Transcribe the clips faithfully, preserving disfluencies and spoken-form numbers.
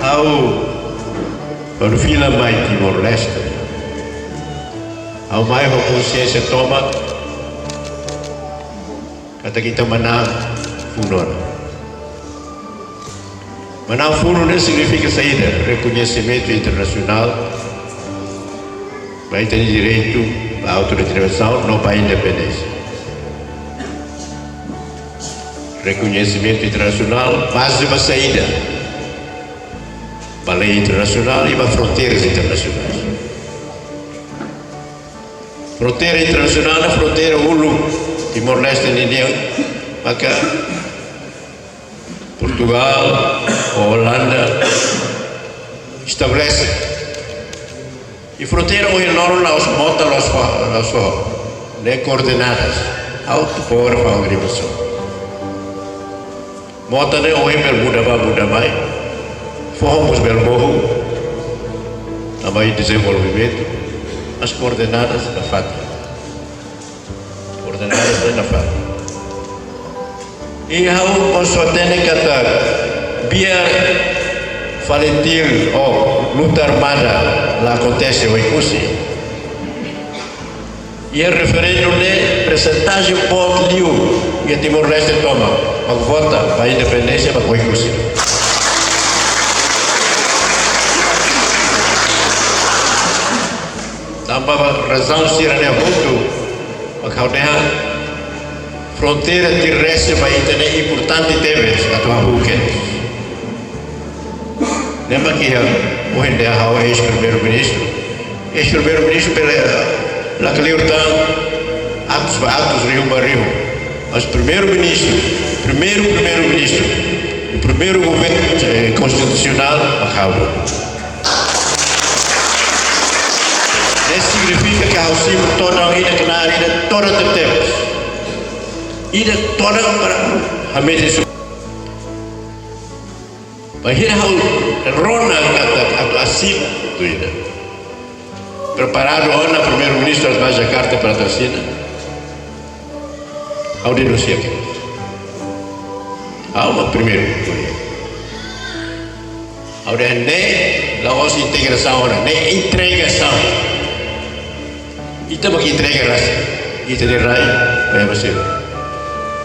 Ha'u, bainhira mai Timor-Leste, ha'u mai ho konxiénsia tomak katak ita manán funu ona. Manán funu ne'e signifika saida? Rekoñesimentu internasionál ba ita-nia direitu ba autodeterminasaun no ba independénsia. Rekoñesimentu internasionál bazeia ba saida? Ba lei internasionál i ba fronteiras internasionais. Fronteira internasionál ne'e fronteira uluk Timor-Leste ninian, maka Portugal, Olanda estabelese. I fronteira ohin loron la'ós mota, la'ós fó, la'ós fó. Ne'e koordenadas. Ha'u atu fó ba obrigasaun. Mota ne'e ohin bele muda bá, muda mai. Foho mós bele mohu. Tanba iha dezenvolvimentu. Mas koordenadas nafatin. Koordenadas ne'e nafatin. I ha'u mós hatene katak biar FALINTIL ou luta armada la akontese Oekusi. Iha referendu ne'e persentajen boot liu iha Timor-Leste tomak, mak vota ba independénsia ba Oekusi. Tanba razaun sira-ne'e hotu, mak ha'u dehan fronteira terrestre ba ita ne'e importante tebes atu hahú kedas. Ne'e mak iha, ohin dehan ha'u eis-primeiru-ministru. Eis-primeiru-ministru bele, la kleur tan, atus ba atus, rihun ba rihun. Mas primeiru-ministru, primeiru primeiru-ministru, i primeiru governu, eh, konstitusionál, mak ha'u. Ne'e signifika katak ha'u simu todan ida-ne'e, ida todan tebes. Ida todan para hametin su- Bainhira ha'u rona katak atu asina tuir ida. Preparadu ona primeiru-ministru atu bá Jakarta para atu asina. Ha'u denunsia ke. Ha'u mak primeiru. Ha'u dehan ne'e la'ós integrasaun, ne'e entregasaun. Ita mak entrega rasik. Ita-nia rai, bai ba sira.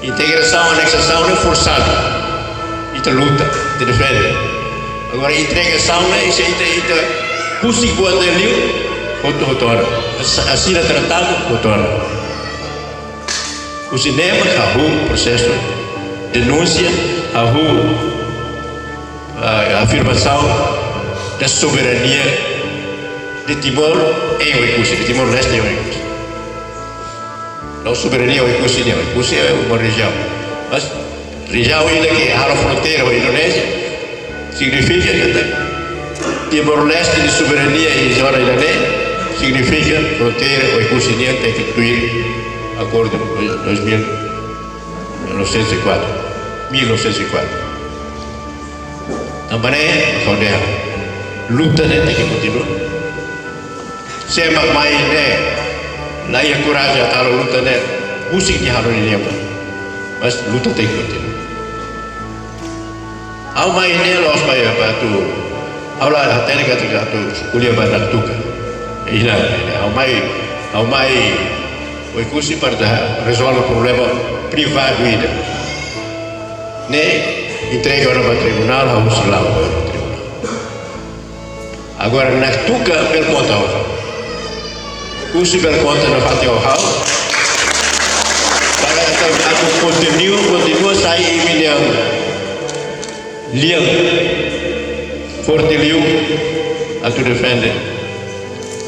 Integrasaun, aneksasaun ne'e forsadu. Ita luta, ita defende. Agora entregasaun ne'e, ita, ita, ita husik buat ne'e liu, hotu-hotu ona. As-, asina tratadu, hotu ona. Husi ne'e mak hahú prosesu denúnsia, hahú, ah, afirmasaun da soberania de Timor em Oekusi, de Timor-Leste em Oekusi. La'ós soberania Oekusi nian, Oekusi é uma região. Mas rejiaun ida ke halo fronteira ho Indonézia, signifika katak Timor-Leste nia soberania iha zona ida-ne'e, signifika fronteira Oekusi nian tenke tuir akordu dois mil, mil novecentos e quatro, mil novecentos e quatro. Tanba ne'e, ha'u dehan, luta ne'e tenke kontinua. Sé mak mai ne'e la iha korajen atu halo luta ne'e, husik nia halo nia lian ba. Mas luta tenke kontinua. Ha'u mai ne'e la'ós mai ba atu, ha'u la hatene katak atu ko'alia ba Naktuka. Ida, ha'u mai, ha'u mai Oekusi para atu rezolve problema privadu ida. Ne'e entrega ona ba tribunál, ha'u sei la'o ba tribunál. Agora Naktuka bele konta ho ha'u. Oekusi bele konta nafatin ho ha'u. Para atu, atu kontinua, kontinua sai imi-nia lian forte liu atu defende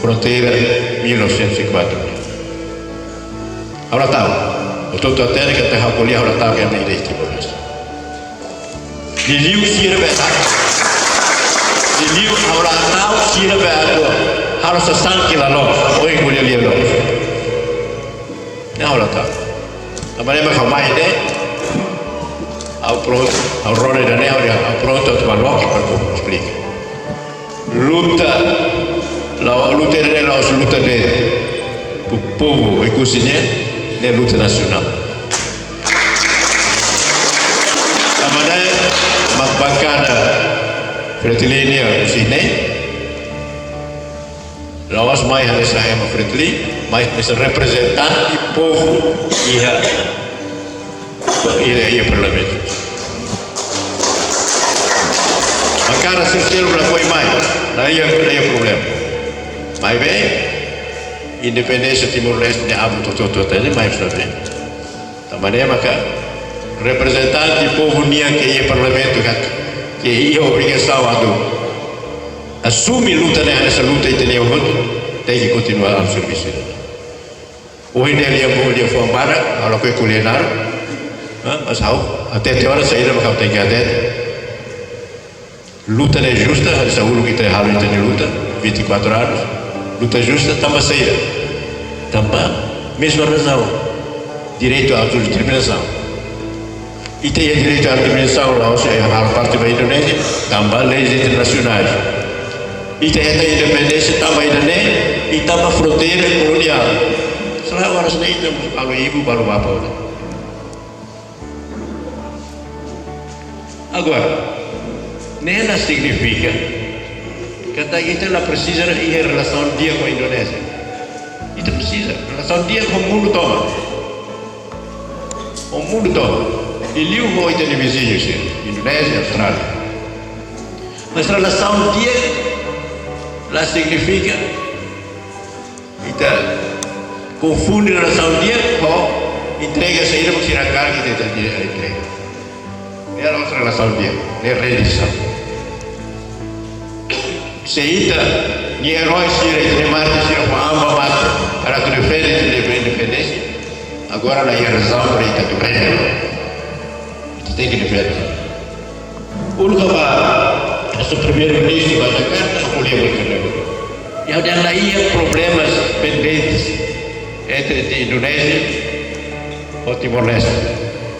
fronteira mil novecentos e quatro. Ha'u la ta'uk. Hotu-hotu hatene katak ha'u ko'alia, ha'u la ta'uk ema ida iha Timor-Leste. Liuliu sira be atu. Liuliu ha'u la ta'uk sira be atu halo sasán ke la loos, ohin ko'alia lia loos. Ne'e ha'u la ta'uk. Tanba ne'e mak ha'u mai ne'e, ha'u prontu, ha'u rona ida-ne'e, ha'u dehan ha'u prontu atu bá loke para povu esplika. Luta, la, luta ne'e la'ós luta de po-, povu Oekusi nian, ne'e luta nasionál. Tanba ne'e mak bankada Fretilin nian husi ne'e, la'ós mai hanesan ema Fretilin, mas hanesan reprezentante povu iha, iha, iha parlamentu. Bankada sira seluk lakohi mai, la iha, la iha problema. Maibé, independénsia Timor-Leste ne'e aban hotu-hotu hatene, mai husi ne'ebé. Tanba ne'e maka reprezentante povu nian ke iha parlamentu katak, ke iha obrigasaun atu asume luta ne'e, hanesan luta ita-nia hotu, tenke kontinua halo servisu. Ohin dehan lia, lia fuan barak, ha'u lakohi ko'alia naruk, ha, mas ha'u hatete oras saida mak ha'u tenke hatete. Luta ne'e justa, hanesan uluk ita halo ita-nia luta, vinte e quatro anos. Luta justa, tanba saida? Tanba mezma razaun, direitu à autodeterminasaun. Ita iha direitu à autodeterminasaun, la'ós halo parte ba Indonézia, tanba leis internasionais. Ita hetan independénsia, tanba ida-ne'e, i tanba fronteira koloniál. Selae oras ne'e ita balu ibu, balu bapa ona. Agora, ne'e la signifika katak ita la presiza iha relasaun di'ak ho Indonézia. Ita presiza relasaun di'ak ho mundu tomak. Ho mundu todo, liuliu ho ita-nia viziñu sira, Indonézia, Austrália. Mas relasaun di'ak la signifika ita konfunde relasaun di'ak ho entrega saida mak sira hakarak ita, ita, ita entrega. Ne'e la'ós relasaun di'ak, ne'e rendisaun. Se ita-nia erói sira, ita-nia mártir sira fó an ba mate para atu defende ita-nia independénsia, agora la iha razaun para ita atu rende. Ita tenke defende. Uluk ba, nosso primeiru-ministru ba Jakarta, só ko'alia ba Jakarta. Ha'u dehan la iha problemas pendentes entre Indonézia ho Timor-Leste.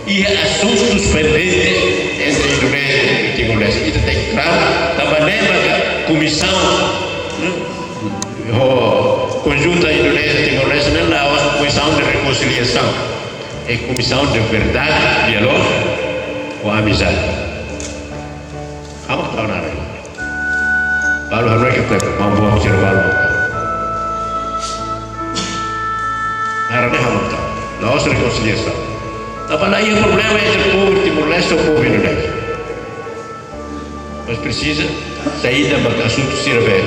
Iha asuntus pendentes entre Indonézia i Timor-Leste. Ita tenke klaru, tanba ne'e maka komisaun, hmm, ho konjunta Indonézia Timor-Leste ne'e la'ós komisaun de rekonsiliasaun. É komisaun de verdade, diálogu ho amizade. Ha'u mak tau naran. Balu hanoin katak maun-boot sira balu. Naran ne'e ha'u mak tau. La'ós rekonsiliasaun. Tanba la iha problema entre povu Timor-Leste ho povu Indonézia. Mas presiza saida mak asuntu sira be.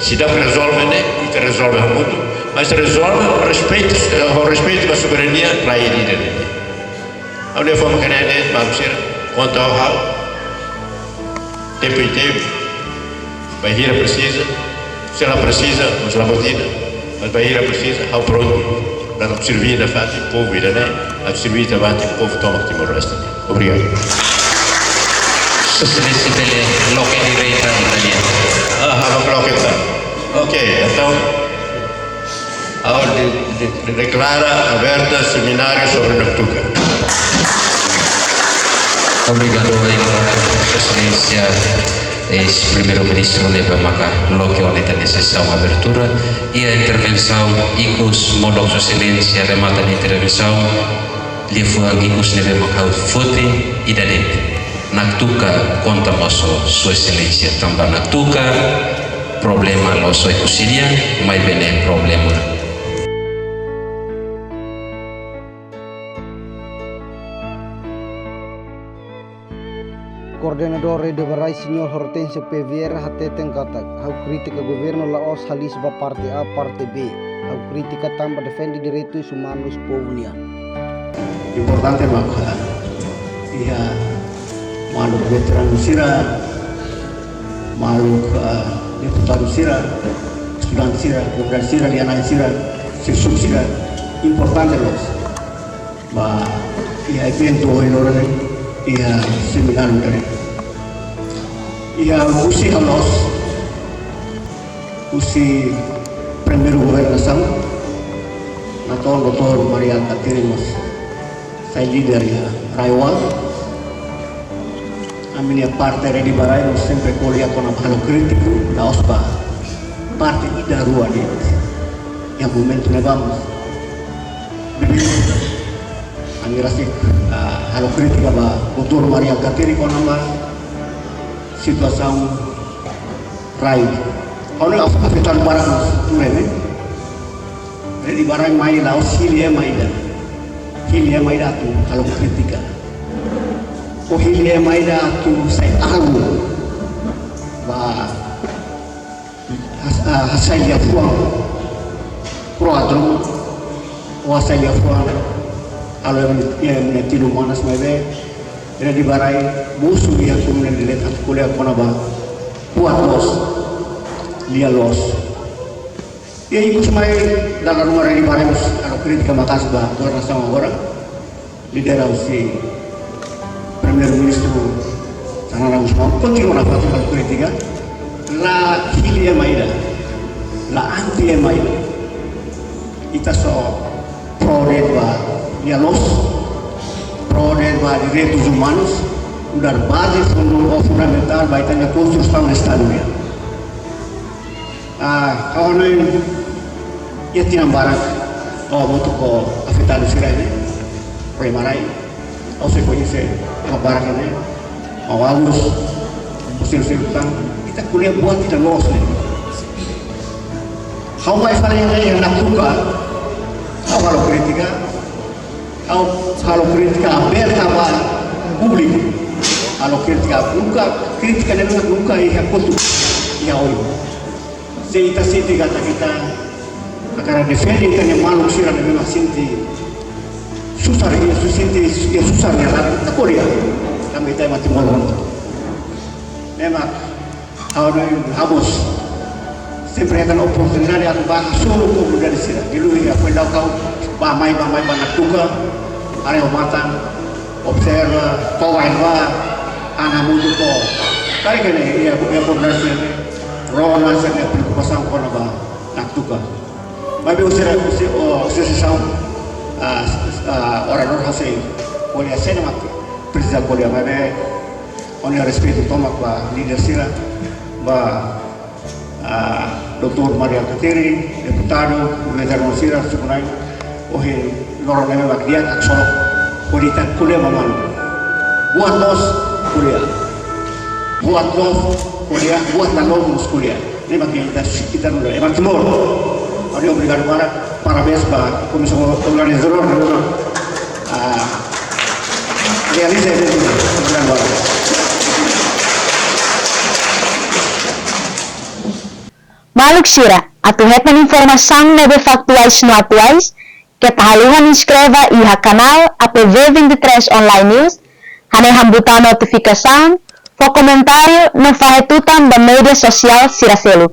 Se dá para rezolve ne'e, ita rezolve hamutuk. Mas rezolve ho respeitu, eh, ho respeitu ba soberania rai ida-ne'e. Ha'u-nia fó-maka ne'e de'it, maluk sira, konta ho ha'u. Tempu i tempu, bainhira presiza, se la presiza, mós la buat ida, mas bainhira presiza, ha'u prontu, para atu serví nafatin povu ida-ne'e, atu serví nafatin povu tomak Timor-Leste. Obrigadu. Sua Exelénsia bele loke direta ita-nia. Ah, ha'u loke tan. Ok, entaun, ha'u de-, de-, deklara aberta semináriu sobre Naktuka. Obrigadu, Sua Exelénsia, eis-Primeiru-Ministru ne'ebé maka loke ona ita-nia sesaun abertura. Iha intervensaun ikus, molok Sua Exelénsia remata nia intervensaun, liafuan ikus ne'ebé maka ha'u foti ida de'it. Naktuka konta mós ho Sua Exelénsia, tanba Naktuka problema la'ós Oe-Kusi nian, maibé ne'e problema. Koordenadór Rede ba Rai, Señór Hortensio P. Vieira, hateten katak, ha'u kritika governu la'ós halis ba parte A, parte B. Ha'u kritika tanba defende direitus umanus povu nian. Importante maka iha maluk veteranu sira, maluk, ah, deputadu sira, estudante sira, komunidade sira, lia-na'in sira, sira-suk sira, importante loos ba iha eventu ohin loron ne'e, iha semináriu ne'e. Iha husi ha'u loos, husi Primeiru Governasaun, natoon Doutór Mari Alkatiri mós sai líder iha RAEOA. Ami-nia parte Rede ba Rai mós sempre ko'alia kona-ba halo krítiku, la'ós ba parte ida rua de'it. Iha momentu ne'ebá mós, ami rasik, ah, halo krítika ba Doutór Mari Alkatiri kona-ba situasaun rai. Ha'u hanoin afetadu barak mós tuir ne'e. Rede ba Rai mai la'ós hili ema ida. Hili ema ida atu halo krítika. Ou hili ema ida atu sai alvu ba has-, ah, hasai liafuan pro-drone, ou hasai liafuan halo ema nia, nia tinan umanas, maibé Rede ba Rai mosu iha komunidade atu ko'alia kona-ba buat loos, lia loos. Iha ikus mai dala ruma Rede ba Rai mós halo krítika maka'as ba governasaun agora, lidera husi Primeiru-Ministru Xanana Gusmão, kontinua nafatin halo krítika, la hili ema ida, la anti ema ida. Ita só pró de'it ba lia loos, pró de'it ba direitus umanus, nu'udar baze fundu-, fundamentál ba ita-nia konstrusaun Estadu nian. Ah, ha'u hanoin iha tinan barak, ha'u hamutuk ho afetadu sira ne'e, ho ema rai, ha'u sei koñese ema barak ne'e, ha'u haus, ha'u sira-sira tan, ita ko'alia buat ida loos ne'e. Ha'u mai fali ne'e iha Naktuka, ha'u halo krítika, Ha'u halo krítika aberta ba públiku. Halo krítika, nunka, krítika ne'e nunka iha kotuk, iha oin. Se ita sente katak ita hakarak defende ita-nia maluk sira ne'ebé mak sente susar, iha susar, sente iha susar nia laran, ita ko'alia. Tanba ita ema Timor hotu. Memang, ha'u-nia avós sempre hetan oportunidade atu bá hasoru komunidade sira. Di'ak liu ha'u foin daudauk bá mai, bá mai, bá Naktuka, haree ho matan, observa, to'o bá, hamutuk ho. Karik ne'e, iha, iha komunidade sira-ne'e, rona sira-nia preokupasaun kona-ba Naktuka. Maibé husi, husi, o, husi sesaun, ah, ah, oradór hanesan ko'alia, sé mak presiza ko'alia, maibé ha'u-nia respeitu tomak ba líder sira, ba, ah, doutór Mari Alkatiri, deputadu, veteranu sira, suku-na'in, ohin loron ne'e mak di'ak haksolok, ko'alia, ko'alia ba malu. Buat loos ko'alia. Buat loos ko'alia, buat la loos mós ko'alia. Ne'e mak ita, ita-nia ema Timor. Ha'u-nia obrigadu barak, parabéns ba komisaun organizadór ne'ebé, ah, realiza eventu ne'e. Obrigadu barak. Maluk sira, atu hetan informasaun ne'ebé faktuais no atuais, keta haluha inskreve iha kanál A P V vinte e três Online News, hanehan butaun notifikasaun, fó komentáriu no fahe tutan ba média sosiál sira seluk.